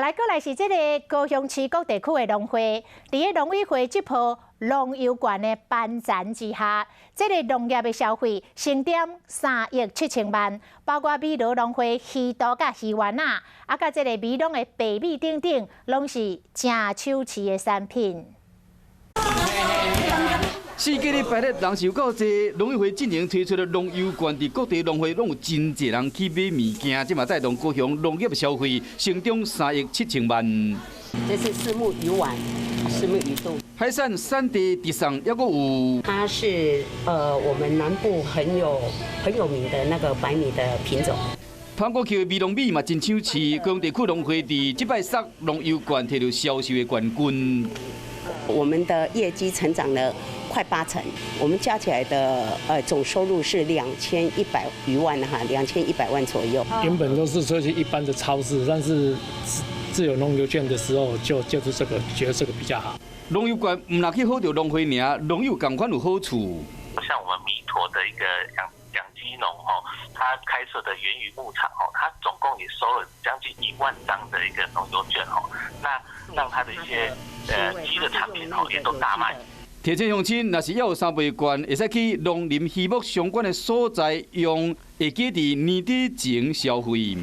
來過來是這個高雄市各地區的農會，佇个農委會這波農優券的頒獎之下，這個農業的消費成長3億7千萬，包括美羅農會魚肚佮魚丸仔，啊，佮這個美濃的白米等等，攏是誠搶市的產品。四月禮拜日人是有夠濟，農委會進前推出的農優券，佇各地農會攏有真濟人去買物件，這嘛帶動高雄農業消費成長3億7千萬。這是虱目魚丸、虱目魚肚。海產產地直送，猶閣有。它是我們南部很有名的那個白米的品種。潘國橋的美濃米嘛真搶市，高雄地區農會佇這擺送農優券摕著銷售的冠軍。我們的業績成長了快8成，我們加起來的總收入是2100餘萬哈，2100萬左右。原本都是出去一般的超市，但是自有農優券的時候就是這個，覺得這個比較好。農優券毋但去好著農會爾，農友仝款有好處。像我們彌陀的一個養雞農哦，他開設的元魚牧場哦，他總共也收了將近1萬張的一個農優券哦，那讓他的一些雞的產品哦也都大賣。提醒鄉親，若是猶有三倍券，會使去農林漁牧相關的所在用，會記佇年底前消費。